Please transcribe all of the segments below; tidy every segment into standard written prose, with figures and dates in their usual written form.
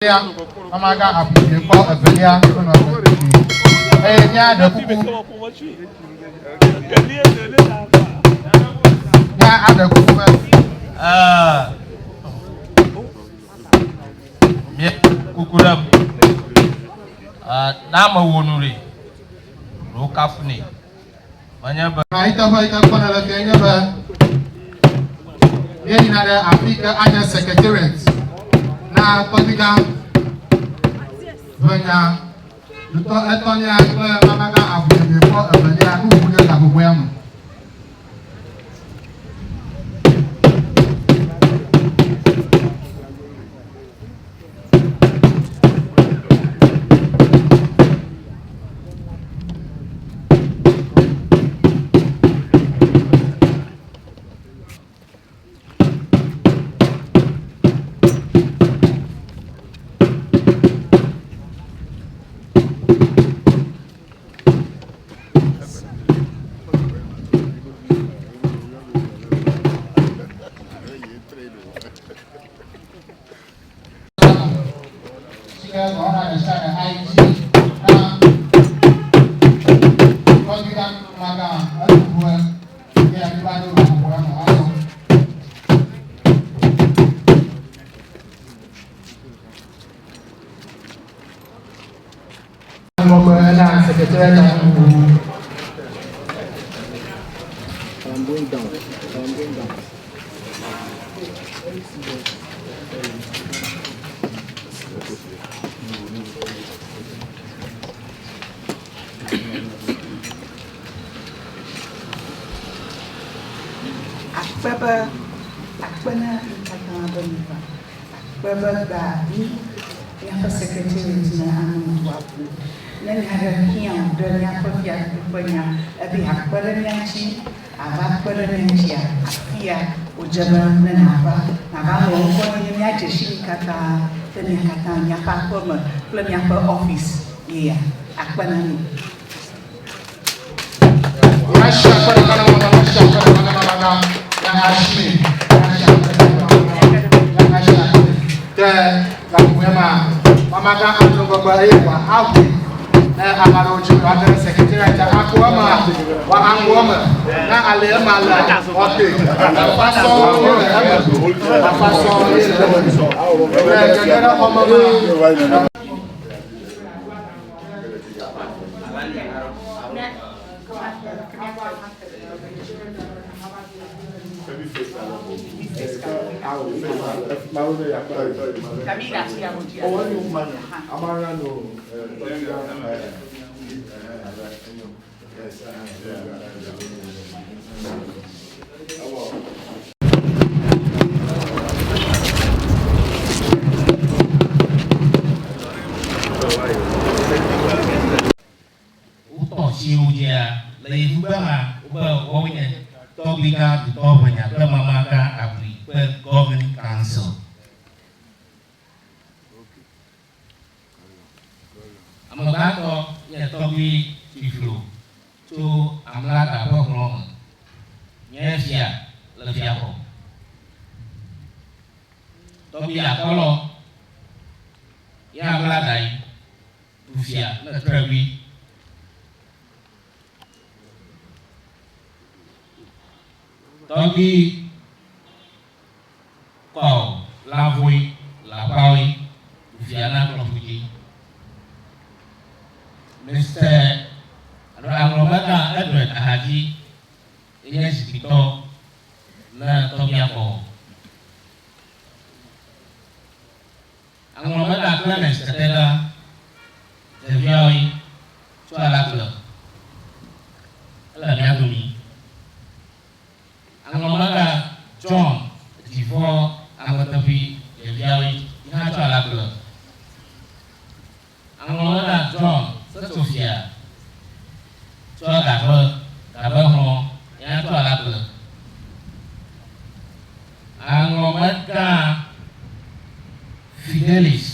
Evelia, amagã aƒuie kpɔ evelia ƒe nɔƒe eye míaɖe kuku. Míaɖe kuku be. Mía kuku ɖem. Na ame wo nu ɖe, ɖewo kafu nɛ. Menye be. Teƒe yi ke kpɔna le fia nye be míeyina ɖe afi yi ke anye secretariat na tɔgbigã ʋenya dutɔ etɔ̃lia kple mamagã abuiɖeɖe kpɔ evelia nuʋuʋu ɖe gaƒoƒoea me. Si ke dɔwɔna ɖe sia ɖe ayi dzi na tɔgbigã magã enuʋue ye míva ɖo gaƒoƒoa me azɔ. Ŋgɔgbe na secretariat nuʋuʋu. I'm going down. I'm going down. Akpe be akpe na mi katã be miva. Akpe be gbea mí míaƒe secretariat me anɔ ŋdɔa ƒom. Ne nya ɖe hiã wò ɖe míaƒe fiaɖuƒe nya ebe yeakpe ɖe mía ŋuti ava kpe ɖe mía ŋutia, afia wòdze be ne nàva, nàva ŋlɔ ŋkɔ ɖi ne míadze si mi katã kple mia katã míaƒe aƒeme kple míaƒe ɔfisi yea. Akpe na mi. Ke gaƒoƒoe ma, mamagã aɖo ŋgɔgbe eye wòaʋui ne ame aɖewo dzi woate ɖe secretariat akpɔ ema, woakpɔ eme ne ale ema le ok afa sɔŋ ye le eme, afa sɔŋ ye le eme. Le gege ɖe xɔ me ma. Wotɔ tsiwo dzia le yevugbe ma wobe woawoe nye Tɔgbuigã Dutɔ Ʋenya kple Mamagã Abui ƒe Governing Council. Ame gbãtɔ nye Tɔgbui Tsiflo tso Amlaga ƒe hlɔ̃ me, nye fia le fiaxɔ. Tɔgbui Akɔlɔ ye Amlaga yi ɖu fia le Trevi. Tɔgbui Kɔo Lavoe Lapaoe ɖu fia na Klɔƒudzi. Mister alo Aŋlɔmegã Edward Ahadzi ye nye zikpuitɔ na Tɔgbui Akɔo. Aŋlɔmegã Clemens Tetega ɖeviawoe tso Alakple. Ele mía domi. Aŋlɔmegã John Dzivɔ Ameteƒi ɖeviawoe yi hã tso Alakple. Aŋlɔmegã John Setsofia tso Agagbe, Gabehlɔ̃ yi hã tso Alakple. Aŋlɔmegã Fidelis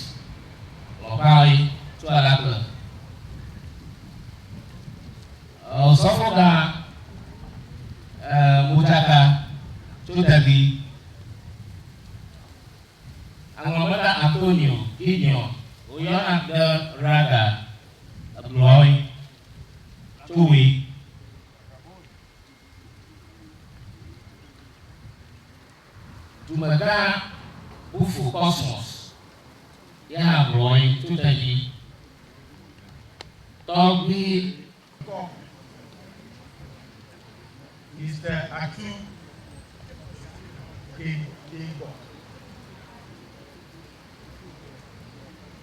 Lɔ̃kpawoe tso Alakple. Osɔfogã Modzaka tso Degbi. Aŋlɔmegã Antonio Gideon. Woyɔna ge raga egblɔe tsoe. Dumegã Bufo Cosmos ye hã gblɔe tso tedzi. Tɔgbui. Kɔ. Mister Atu ke ke kɔ.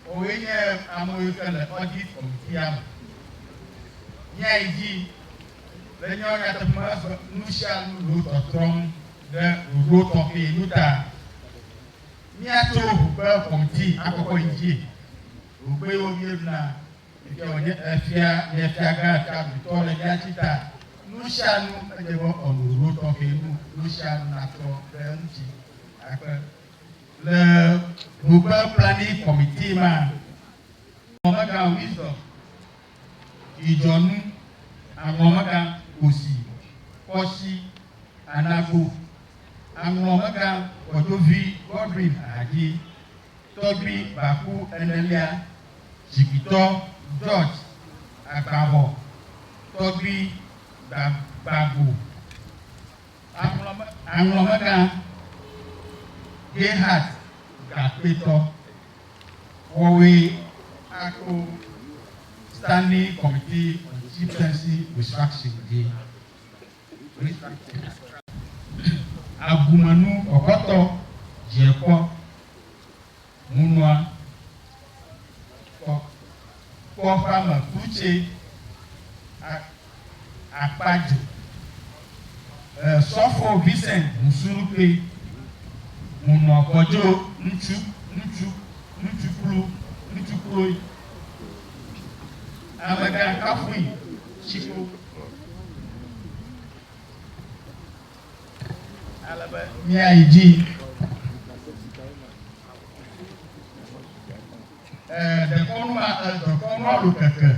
Wowoe nye amewo ke le audit committee me. Míayi dzi le nyɔ nyateƒe me be nusianu lo tɔtrɔm ɖe ɖoɖo tɔxɛ nu ta. Míatso ʋu ƒe committee akɔkɔ yi dzie. Ʋugbewo míeɖuna fifia wònye efia nye fiagã fiadutɔ le mía dzi ta. Nusianu edze be ɔnu ɖoɖo tɔxɛ nu nusianu natrɔ ɖe eŋuti. Akpe. Le ʋu ƒe planning committee ma, Aŋɔmegã Wisdom, Dzidzɔnu, Aŋɔmegã Kosi, Kɔsi, Anagbo, Aŋlɔmegã Kɔdzovi Godwin Ahadzi, Tɔgbui Baku Enelia, Zikpitɔ George Agbavɔ, Tɔgbui Gbagbo, Aŋlɔmegã Gerhard Gakpetɔ, wɔwoe ako Standing Committee on Chieftaincy Restructuring dzi. Agumenu kɔkɔtɔ dziekpɔ ŋunua kɔ kpɔ ƒe ame klutse akpadzo. Sɔfo Vincent Musurukpe ŋunɔ kɔdzo ŋutsu ŋutsu ŋutsuklo ŋutsukloe. Amegã kafui tsikpo. Ale be míayi dzi. Dekɔnu ma dekɔnua lo keke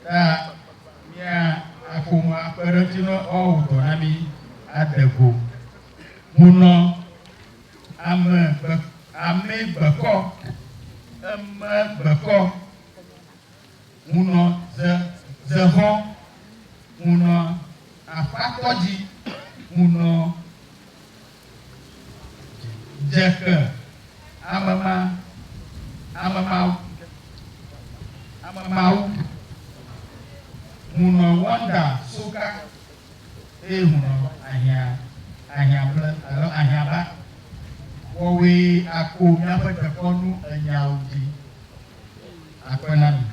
ta mía aƒome akpe ɖe eŋuti ne woawɔ dɔ na mí ade go. Munɔ ame gbe ame gbekɔ eme gbekɔ munɔ ze zehɔ munɔ aƒatɔdzi munɔ dzeke amema amema amemawu munɔ wɔnda soka eye hunɔ ahiã ahiãble alo ahiãba wɔwoe ako míaƒe dekɔnu enyawo dzi akpe na mi.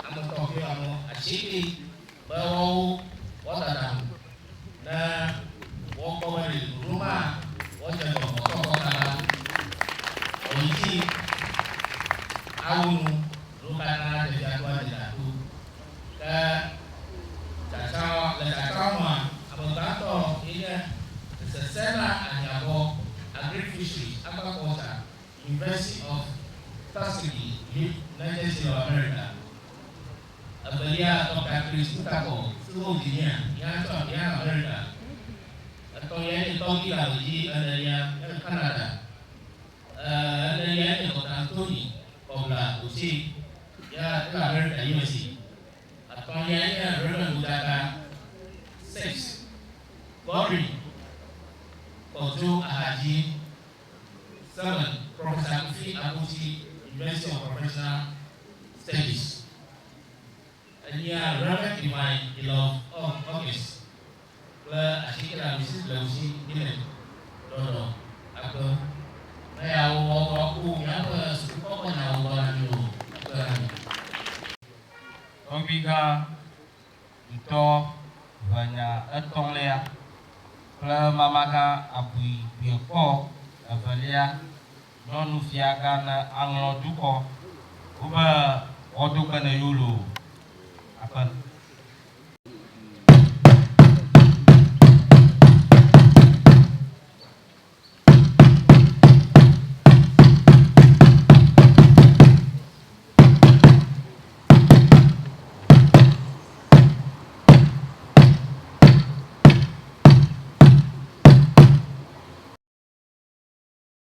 Ame tɔxɛ ame asieke be woawo woadada ŋu ne woakpɔ be ɖe ɖoɖo ma woadze gɔme kɔkɔ kaba. Wɔyi dzi awu nu ɖo katã dze fiato adze dato. Ke tsatsa le tsatsa mea, ame gbãtɔ ye nye Sesela Ahiabɔ, Agric Fisheries, Aquaculture, University of Tuskegee, United States of America. Evelia, Dr. Chris Utako, civil engineer, ya tso ya America. Etɔ̃lia nye Tɔgbi Lawedzi, enelia nye Canada. Enelia nye Dr. Anthony Kɔbla Ose, ya ele America, USA. Atɔ̃lia nye Reverend Udaka. Six, Godwin Kɔdzo Ahadzi. 7, Professor Kofi Abotsi, University of Professional Studies. Enyia Reverend Divine Ilov August kple Asikela Mrs. Lewusi Helen Dɔdɔ akpe. Ne yawo woaku míaƒe sukukɔkɔ nyawo gbɔ na mí o akpe na mi. Tɔgbigã dutɔ ʋenya etɔ̃lia kple mamagã abui kpuiekpɔ evelia nyɔnu fiagã ne aŋlɔ dukɔ wobe wɔdogbe ne yewo loo. Ape.